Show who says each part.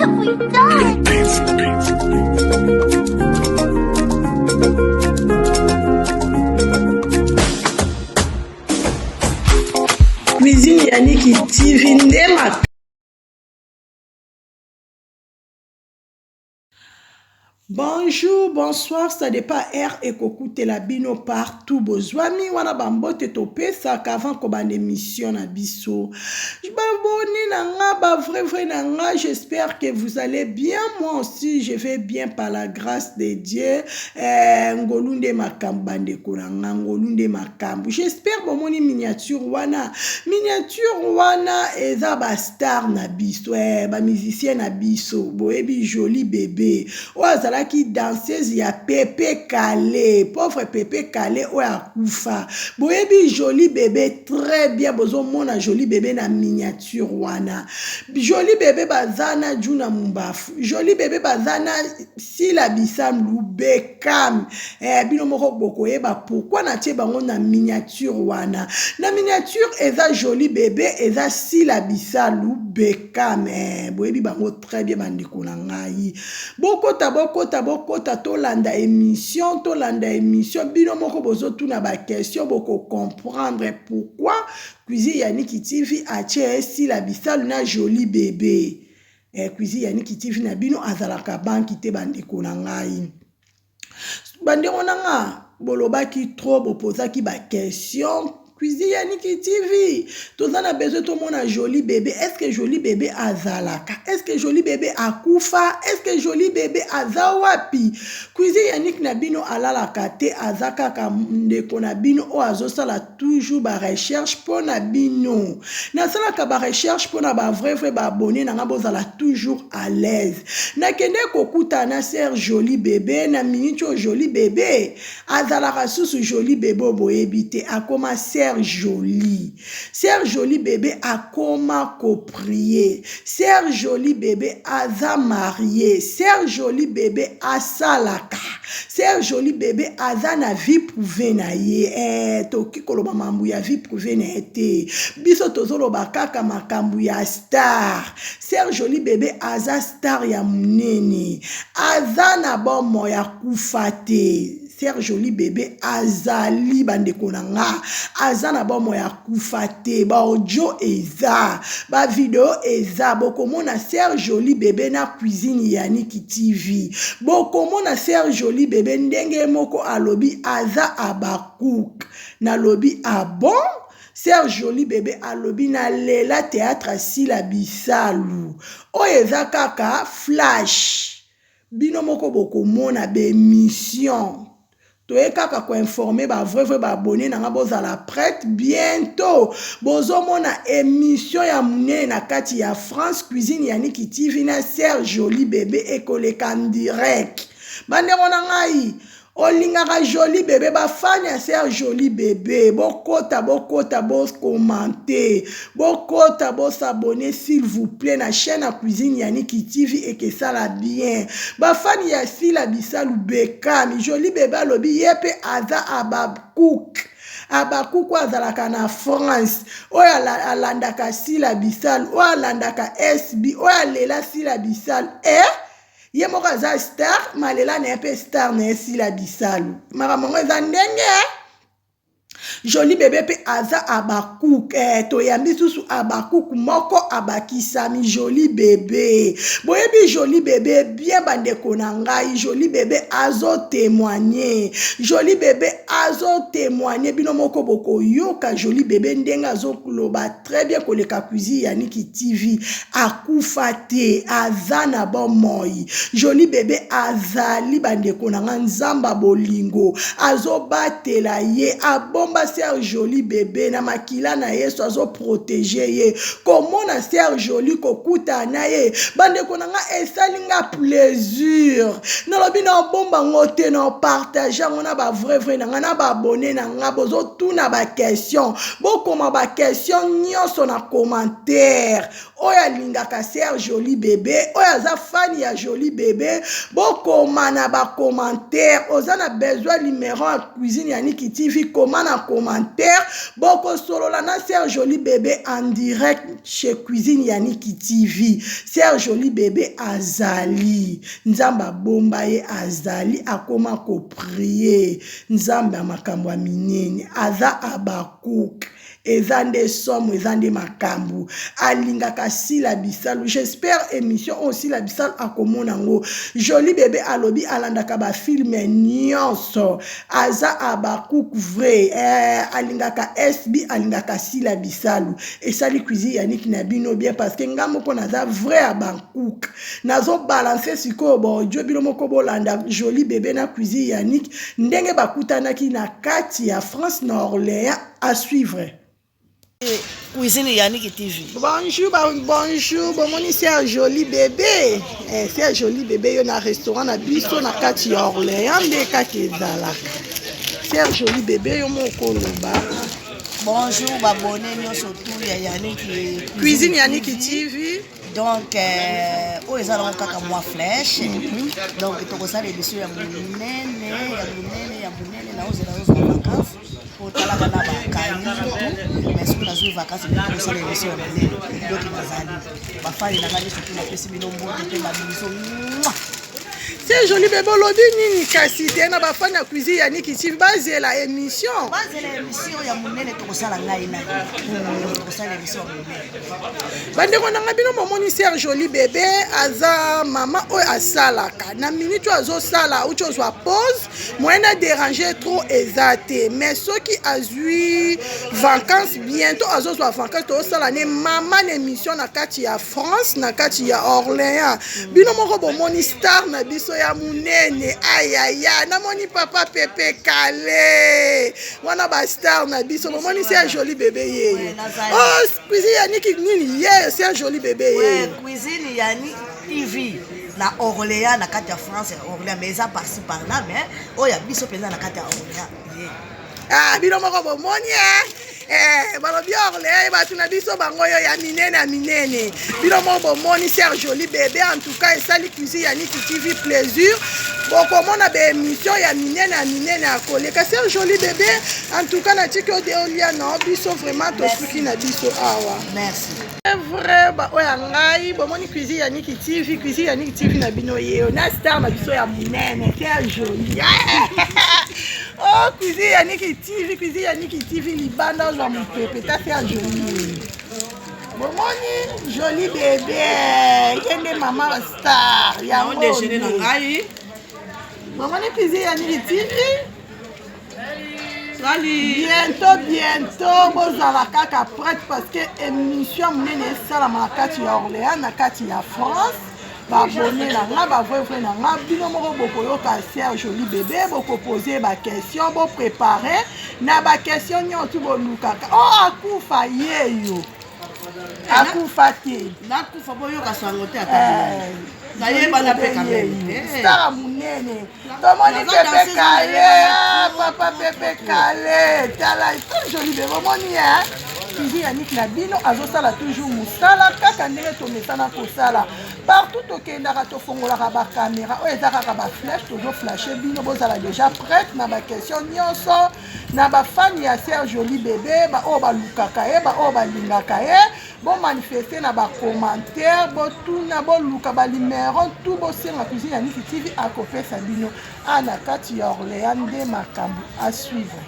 Speaker 1: have we done?
Speaker 2: Cuisine Yannick TV nde Bonjour, bonsoir, ça dépend heure ekokutela bino partout bozwami wana bambote topesaka avant kobanda émission na biso. Baboni na nga, ba vrai vrai na nga, j'espère que vous allez bien, moi aussi je vais bien par la grâce de Dieu. Eh, ngolu nde makambo bandeko na nga, ngolu nde makambo. J'espère bomoni miniature wana. Miniature wana eza ba star na biso, eh, ba musicien na biso. Boyebi joli bébé. Oyo azalaki danseuse ya Pepe Kale, pauvre Pepe Kale oyo akufa. Boyebi joli bébé très bien, bozomona joli bébé na miniature wana. Joli bébé baza na Djuna Mumbafu. Joli bébé baza na Sila Bisalu Beckham. Eh, bino moko bokoyeba pourquoi natie bango na miniature wana. Na miniature eza joli bébé, eza Sila Bisalu Beckham. Eh, boyebi bango très bien bandeko na ngai. Bokota bokota bokota tolanda émission, tolanda émission. Bino moko bozotuna ba question boko comprendre pourquoi Cuisine Yannick TV atie Sila Bisalu na joli bébé. Eh, Cuisine Yannick TV na bino azalaka banki te bandeko na ngai. Bandeko na nga bolobaki trop bopozaki ba question Cuisine Yannick TV toza na besoin tomona joli bébé. Est-ce que joli bébé azalaka? Est-ce que joli bébé akufa? Est-ce que joli bébé aza wapi? Cuisine Yannick na bino alalaka te, aza kaka ndeko na bino oyo azosala toujours ba recherche mpo na bino. Nasalaka ba recherche mpo na ba vrai vrai ba abonné na nga bozala toujours à l'aise. Nakende kokutana na sœur joli bébé na minute oyo joli bébé azalaka susu joli bébé oyo boyebi te, akoma sœur joli. Sœur joli bébé akoma koprier. Sœur joli bébé aza marié. Sœur joli bébé asalaka. Sœur joli bébé aza na vie privée na ye. Eh, toki koloba mambo ya vie privée na ye te. Biso tozoloba kaka makambo ya star. Sœur joli bébé aza star ya monene. Aza na bomoi ya kufa te. Sœur joli bébé azali bandeko na nga, aza na bomoi ya kufa te. Ba audio eza, ba video eza. Bokomona Sœur joli bébé na Cuisine Yannick TV. Bokomona Sœur joli bébé ndenge moko alobi aza Habacuc. Nalobi ah bon? Sœur joli bébé alobi na lela théâtre Sila Bisalu. Oyo eza kaka flash. Bino moko bokomona ba émission. Toye kaka koinforme ba vrai vrai ba abonné na nga bozala prête bientôt. Bozomona émission ya monene na kati ya France Cuisine Yannick TV na Sœur Joli Bébé ekoleka en direct. Bandeko na ngai, olingaka joli bébé, bafani ya Sœur Joli Bébé, bokota bokota bokommente, bokota bosabonner s'il vous plaît na chaîne ya Cuisine Yannick TV ekesala bien. Bafani ya Sila Bisalu Beckham, Joli Bébé alobi ye pe aza Habacuc. Habacuc oyo azalaka na France, oyo alandaka Sila Bisalu, oyo alandaka SB, oyo alela Sila Bisalu. Eh? Ye moko aza star, malela na ye mpe star na ye Sila Bisalu. Makambo yango eza ndenge. Joli bébé mpe aza Habacuc. Eh, toyambi susu Habacuc moko abakisami joli bébé. Boyebi joli bébé bien bandeko na ngai. Joli bébé azo témoigner. Joli bébé azo témoigner. Bino moko bokoyoka joli bébé ndenge azoloba très bien koleka Cuisine Yannick TV. Akufa te, aza na bomoi. Joli bébé azali bandeko na nga, nzamba bolingo azobatela ye, abomba Sœur Joli bébé na makila na Yesu, azoprotege ye. Komona Sœur Joli kokutana na ye bandeko na nga esali nga plaisir. Nalobi na obomba ngo te, na opartage yango na ba vrai vrai na nga na ba abonné na nga bozotuna baquestion, bokoma baquestion nyonso na commentaire. Oyo alingaka Sœur Jolie Bebe, oyo aza fan ya Jolie Bebe, bokoma na bacommentaire. Oza na besoin numéro ya Cuisine ya Niki TV, koma na commentaire, bokosolola na Sœur Jolie Bebe en direct chez Cuisine ya Niki TV. Sœur Jolie Bebe azali, Nzambe abomba ye, azali akoma koprier Nzambe ya makambo ya minene, aza Abakouk. Eza nde somo, eza nde makambo. Alingaka Sila Bisalu. J'espère émission oyo Sila Bisalu akomona yango. Jolie Bebe alobi alandaka ba film nyonso. Aza Abakouk vrai. Alingaka SB, alingaka Sila Bisalu. Esali Cuisine Yannick na bino bien parce que nga moko naza vrai Abakouk. Nazo balancer sikoyo bo bino moko bolanda Jolie Bebe na Cuisine Yannick ndenge bakutanaki na kati ya France na Orléans. À suivre.
Speaker 1: Cuisine Yannick TV.
Speaker 2: Bonjour, bonjour. Bomoni c'est Joli Bébé. Eh, c'est Joli Bébé yo na restaurant na biso na kati ya Orléans nde kaka ezalaka. C'est Joli Bébé yo moko loba.
Speaker 1: Bonjour babone nyonso tout ya Yannick
Speaker 2: Cuisine Yannick TV.
Speaker 1: Donc oyo eza nango kaka mwa flèche. Donc tokosala émission ya monene, ya monene, ya monene na ozela ozwa vacances. Otalaka na bakangi tout, mais soki nazwi vacances nde tokosala émission ya monene. Donc nazali bafani na ngai nyonso tout, napesi bino mbote mpe babiso.
Speaker 2: C'est Joli Bébé olobi nini kasi te na bafani ya Cuisine ya Niki TV, bazela émission.
Speaker 1: Bazela émission ya monene tokosala ngai na ye, tokosala émission ya monene.
Speaker 2: Bandeko na ngai, bino bomoni Sœur Joli Bébé aza mama oyo asalaka na minute oyo azosala, auti ozwa pause, moyen na déranger trop eza te, mais soki azwi vacance, bientôt azozwa vacance, tozosala ne mama na émission na kati ya France, na kati ya Orléans. Bino moko bomoni star na biso ya monene, ayaya, namoni papa Pepe Kale wana, bastar na biso. Bomoni Sœur Joli Bébé yeye. Oh, Cuisine ya Niki nini ye, Sœur Joli Bébé ye.
Speaker 1: Cuisine ya Niki TV na Orléans, na kati ya France ya Orléans, mais eza par-ci par-là, mais oyo ya biso mpenza na kati ya Orléans ye.
Speaker 2: Ah, bino moko bomoni e balobi Orléans, bato na biso bango oyo ya minene ya minene. Bino moko bomoni Sœur Joli Bébé. En tout cas esali Cuisine ya Niki TV plaisir, bokomona baémission ya minene ya minene ya koleka. Sœur Joli Bébé, en tout cas natiki ode olia na biso, vraiment tosuki na biso awa.
Speaker 1: Merci.
Speaker 2: Vrai oyo ya ngai, bomoni Cuisine ya Niki TV, Cuisine ya Niki TV na bino ye na star na biso ya monene, Sœur Joli. Oh, Cuisine ya Niki TV, Cuisine ya Niki TV libanda, ozwa mopepe ta Sœur Joli. Bomoni Joli Bébé ye nde mama star yango.
Speaker 1: Déjeuner na ngai.
Speaker 2: Bomoni Cuisine ya Niki TV.
Speaker 1: Salut.
Speaker 2: Bientôt, bientôt bozala kaka prête parce que émission monene esalama na kati ya Orléans, na kati ya France. Baabonné na nga, bavrai vrai na nga, bino moko bokoyoka Sœur Joli Bébé, bokopose baquestion, boprépare na baquestion nyonso bolukaka. O akufa yeyo, akufa te.
Speaker 1: Nakufa, boyoka sango te, ata nayebana mpe quand même.
Speaker 2: Star monene, tomoni Pepe Kale, papa Pepe Kale, tala Sœur Joli Bébé. Omoni Cuisine Yannick na bino azosala toujours mosala kaka ndenge tomesana kosala. Partout tokendaka, tofongolaka bacaméra oyo eza kaka baflash, tozoflashe bino. Bozala déjà prête na baquestion nyonso na bafani ya Sœur Joli Bébé, baoyo balukaka ye, baoyo balingaka ye, bomanifeste na bacommentaire, botuna, boluka banuméro tout, bosenga Cuisine ya Niki TV akopesa bino. A na kati ya Orléans nde makambo. À suivre.